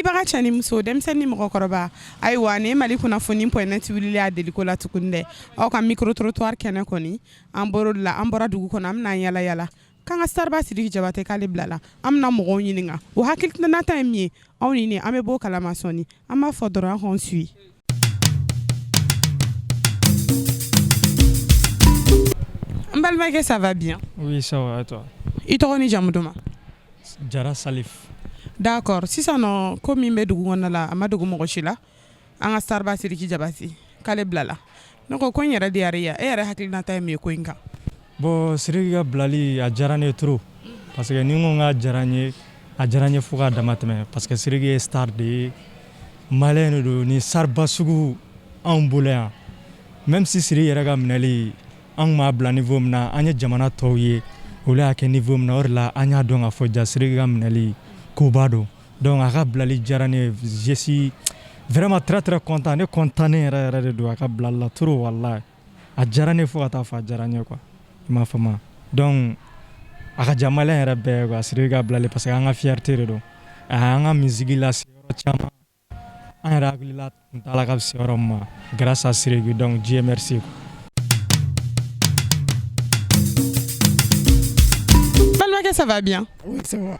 Filɛlibaga cɛ ni muso, denmisɛnnin ni mɔgɔkɔrɔba, ayiwa, nin ye Mali kunnafoni point net wulili a deliko la tuguni dɛ. Aw ka micro trottoir kɛnɛ kɔni, an bɔr'o de la, an bɔra dugu kɔnɔ, an bɛna an yala yala k'an ka starba Sidiki Jabate k'ale bilala. An bɛna mɔgɔw ɲininka o hakilinata ye min ye. Aw ni ne, an bɛ bɔ o kalama sɔɔni. An b'a fɔ dɔrɔn, aw k'an suit. N balimakɛ, ça va bien? Oui, ça va, et toi? I tɔgɔ ni jamu duman? Jara Salif. D'accord. Sisan nɔ, ko min bɛ dugu kɔnɔna la, a ma dogo mɔgɔ si la, an ka starba Sidiki Jabate k'ale bilala. Ne ko ko n yɛrɛ diyara i ye, e yɛrɛ hakilinata ye min ye ko in kan? Bon, Sidiki ka bilali, a diyara ne ye trop, parce que ni n ko k'a diyara n ye, a diyara n ye fo k'a dama tɛmɛ, parce que Sidiki ye star de ye, malien de don. Ni starba sugu anw bolo yan, même si Sidiki yɛrɛ ka minɛli, an tun b'a bila niveau min na, an ye jamana tɔw ye, olu y'a kɛ niveau min na, o de la an y'a dɔn k'a fɔ ja Sidiki ka minɛli koba don. Donc a ka bilali diyara ne ye, je suis vraiment très très content. Ne content ne yɛrɛ yɛrɛ de don a ka bilali la trop. Wallahi, a diyara ne fo ka taa fɔ a diyara n ye quoi, i m'a faamu? Donc a ka diya malien yɛrɛ bɛɛ ye quoi, Sidiki ka bilali, parce que an ka fierté de don. A y'an ka musique lase yɔrɔ caman, an yɛrɛ hakilila tun t'a la k'a bɛ se yɔrɔ min ma, grâce à Sidiki. Donc Dieu merci quoi. Balimakɛ, ça va bien? Oui, ça va.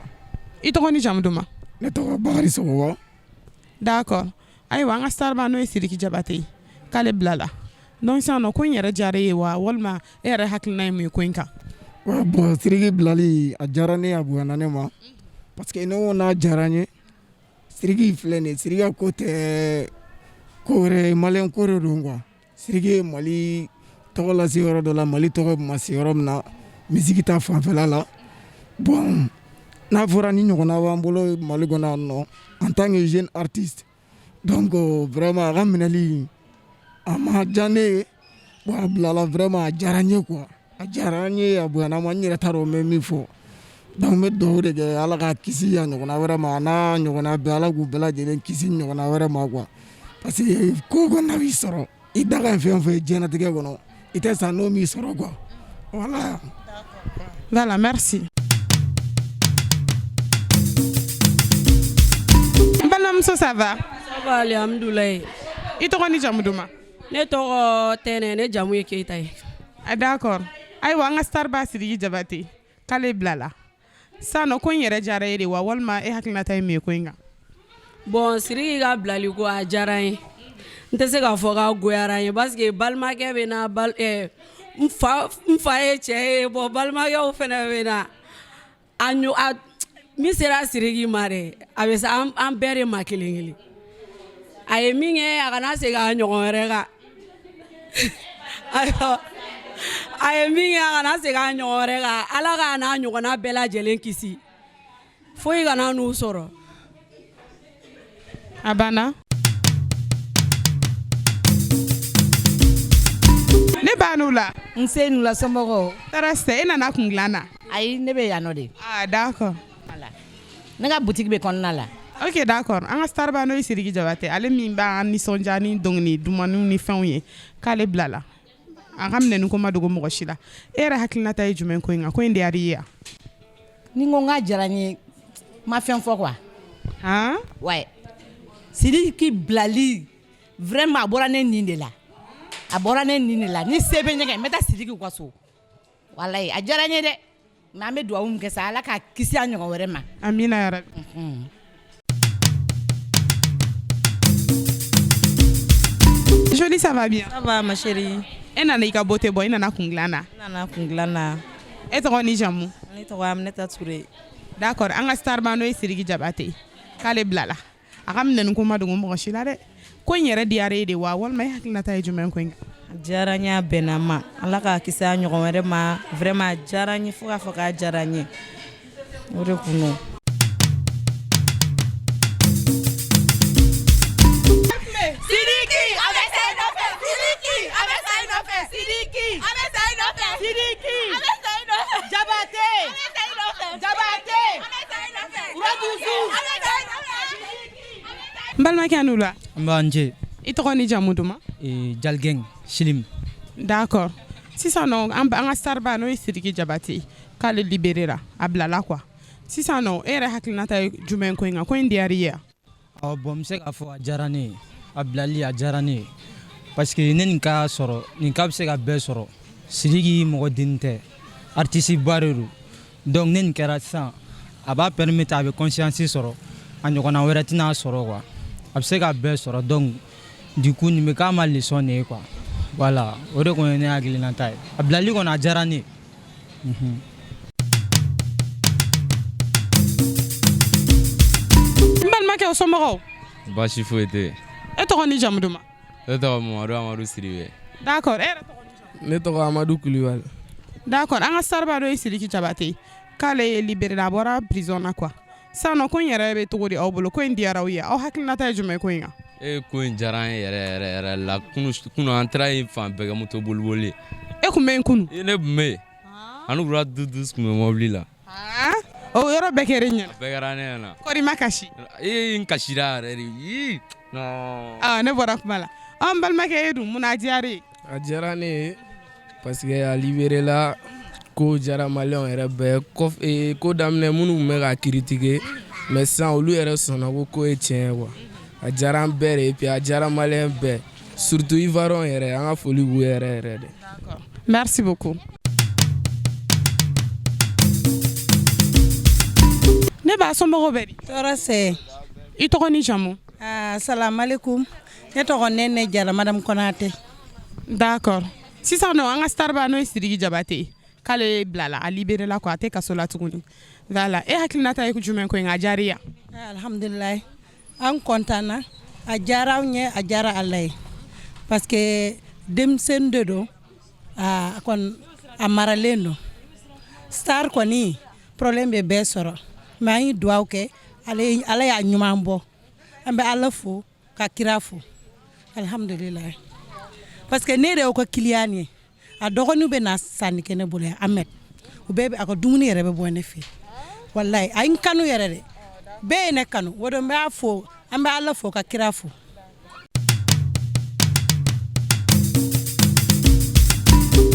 I tɔgɔ ni jamu duman? Ne tɔgɔ Bakari Sogoba. D'accord. Ayiwa, an ka starba n'o ye Sidiki Jabate ye, k'ale bilala. Donc sisan nɔ, ko in yɛrɛ diyara e ye wa, walima e yɛrɛ hakilina ye mun ye ko in kan? Ouais, bon, Sidiki bilali, a diyara ne ye, a bonyana ne ma, parce que ne ko n'a diyara n ye, Sidiki filɛ nin ye, Sidiki ka ko tɛ ko wɛrɛ ye, malien ko de don quoi. Sidiki ye Mali tɔgɔ lase yɔrɔ dɔ la, Mali tɔgɔ ma se yɔrɔ min na musique ta fanfɛla la. Bon, n'a fɔra ni ɲɔgɔnna b'an bolo Mali kɔnɔ yan nɔ en tant que jeune artiste, donc vraiment a ka minɛli a ma diya ne ye. Bon, a bilala, vraiment a diyara n ye quoi, a diyara n ye, a bonyana ma, n yɛrɛ t'a dɔn n bɛ min fɔ. Donc n bɛ dugawu de kɛ, Ala k'a kisi a ɲɔgɔnna wɛrɛ ma, a n'a ɲɔgɔnna bɛɛ, Ala k'u bɛɛ lajɛlen kisi ɲɔgɔnna wɛrɛ ma quoi, parce que ko ko n'a b'i sɔrɔ, i da ka fɛn o fɛn diɲɛlatigɛ kɔnɔ, i tɛ sa n'o m'i sɔrɔ quoi, voilà. Voilà, merci. N balimamuso, ça va? Ça va, alhamdulilayi. I tɔgɔ ni jamu duman? Ne tɔgɔ Tɛnɛ, ne jamu ye Keyita ye. Ah, d'accord. Ayiwa, an ka starba Sidiki Jabate k'ale bilala. Sisan nɔ, ko in yɛrɛ diyara e de wa, walima e hakilinata ye mun ye ko in kan? Bon, Sidiki ka bilali ko, a diyara n ye. N tɛ se k'a fɔ k'a goyara n ye, parce que balimakɛ bɛ na bal n fa ye cɛ ye. Bon, balimakɛw fɛnɛ bɛ na a ɲo a min sera Sidiki ma dɛ, a bɛ se an bɛɛ de ma kelen kelen. A ye min kɛ, a kana segin a ɲɔgɔn wɛrɛ kan. Ayiwa, a ye min kɛ, a kana segin a ɲɔgɔn wɛrɛ kan. Ala k'a n'a ɲɔgɔnna bɛɛ lajɛlen kisi, foyi kana n'u sɔrɔ. A banna. Ne ba n'u la. N se n'u la, somɔgɔw? Tɔɔrɔ tɛ. E nana kun dilan na? Ayi, ne bɛ yan nɔ de. Ah, d'accord. Voilà. Ne ka boutique bɛ kɔnɔna la. Ok, d'accord. An ka starba n'o ye Sidiki Jabate, ale min b'an nisɔndiya ni dɔnkili dumaniw ni fɛnw ye, k'ale bilala. A ka minɛni ko ma dogo mɔgɔ si la. E yɛrɛ hakilinata ye jumɛn ko in kan? Ko in diyara i ye wa? Ni n ko n k'a diyara n ye, n ma fɛn fɔ quoi. Han? Ouais. Sidiki bilali, vraiment a bɔra ne nin de la. A bɔra ne nin de la. Ni se bɛ ɲɛgɛn, n bɛ taa Sidiki ka so. Walayi, a diyara n ye dɛ. Mais an bɛ dugawu min kɛ sa, Ala k'a kisi a ɲɔgɔn wɛrɛ ma. Amina ya rabi. Jolie, ça va bien? Ça va, ma chérie. E nana i ka beauté bɔ, i nana kun dilan na. N nana kun dilan na. E tɔgɔ ni jamu? Ne tɔgɔ Aminata Touré. D'accord. An ka starba n'o ye Sidiki Jabate k'ale bilala. A ka minɛni ko ma dogo mɔgɔ si la dɛ. Ko in yɛrɛ diyara e de wa, walima e hakilinata ye jumɛn ko in kan? A diyara n ye, a bɛnna n ma. Ala k'a kisi a ɲɔgɔn wɛrɛ ma. Vraiment a diyara n ye fo k'a fɔ k'a diyara n ye. O de kun don. Sidiki, a bɛ sa i nɔfɛ. Sidiki, a bɛ sa i nɔfɛ. Sidiki, a bɛ sa i nɔfɛ. Sidiki, a bɛ sa i nɔfɛ. Jabate, a bɛ sa i nɔfɛ. Jabate, a bɛ sa i nɔfɛ. Rɔdusu, a bɛ sa i nɔfɛ. N balimakɛ, n'u la. N b'a n ce. I tɔgɔ ni jamu duman? Jalgɛn Silim. D'accord. Sisan nɔ, an ka starba n'o ye Sidiki Jabate k'ale libéré ra, a bilala quoi. Sisan nɔ, e yɛrɛ hakilinata ye jumɛn ko in kan? Ko in diyara i ye wa? Ɔ bon, n bɛ se k'a fɔ a diyara ne ye, a bilali a diyara ne ye, parce que ne nin ka sɔrɔ, nin ka bɛ se ka bɛɛ sɔrɔ. Sidiki mɔgɔ denni tɛ, artiste ba de don. Donc ne nin kɛra sisan, a b'a permettre, a bɛ conscience sɔrɔ, a ɲɔgɔnna wɛrɛ tɛna sɔrɔ quoi. A bɛ se ka bɛɛ sɔrɔ. Donc du coup, nin bɛ k'a ma leçon de ye quoi. Voilà, o de kɔni ye ne hakilinata ye. A bilali kɔni, a diyara ne ye. N balimakɛ, o somɔgɔw? Baasi foyi tɛ yen. E tɔgɔ ni jamu duman? Ne tɔgɔ Mamadu Amadu Sidibe. D'accord, e yɛrɛ tɔgɔ ni jamu? Ne tɔgɔ Amadu Kulibali. D'accord, an ka starba dɔ ye Sidiki Jabate, k'ale ye libéré, a bɔra prison na quoi. Sisan nɔ, ko in yɛrɛ bɛ cogo di aw bolo? Ko in diyara aw ye? Aw hakilinata ye jumɛn ye ko in kan? E, ko in diyara an ye yɛrɛ yɛrɛ yɛrɛ la. Kunu an taara yen, fan bɛɛ kɛ moto boliboli. E tun bɛ yen kunu? Ne tun bɛ yen, ani wura dudu tun bɛ mobili la. O yɔrɔ bɛɛ kɛra e ɲɛna? A bɛɛ kɛra ne ɲɛna. Kɔri ma kasi? Ee, n kasira yɛrɛ de. Ii non. Ah, ne bɔra kuma la. An balimakɛ, e dun, mun na a diyara e ye? A diyara ne ye parce que a libéré la, ko diyara maliyɛnw yɛrɛ bɛɛ kɔfɛ. Ko daminɛ, minnu tun bɛ ka critiquer, mais sisan olu yɛrɛ sɔnna ko ko ye tiɲɛ ye quoi. A diyara an bɛɛ de ye, puis a diyara maliyɛn bɛɛ, surtout ivoirien yɛrɛ, an ka foli b'u yɛrɛ yɛrɛ de. Merci beaucoup. Ne b'a somɔgɔw bɛ di? Tɔɔrɔ sɛ. I tɔgɔ ni jamu? Aa, salamalekun, ne tɔgɔ Nɛnɛ Jara, madame Konate. D'accord, sisan nɔ, an ka starba n'o ye Sidiki Jabate, k'ale bilala, a libéré la quoi, a tɛ kaso la tuguni. Voilà, e hakilinata ye jumɛn ko in kan? A diyara i ye? Alhamdulilayi, an kɔntanna, a diyara anw ye, a diyara Ala ye, parce que denmisɛnnin de don, a kɔni a maralen don. Star kɔni, problème bɛ bɛɛ sɔrɔ, mais an ye duwawu kɛ, Ala y'a ɲuman bɔ. An bɛ Ala fo ka kira fo, alhamdulilayi, parce que ne yɛrɛ y'o ka client ye. A dɔgɔninw bɛ na sanni kɛ ne bolo yan, Ahmed, u bɛɛ bɛ a ka dumuni yɛrɛ bɛ bɔ ne fɛ. Walayi, a ye n kanu yɛrɛ de, bɛɛ ye ne kanu. O don n b'a fo, an bɛ Ala fo ka kira fo.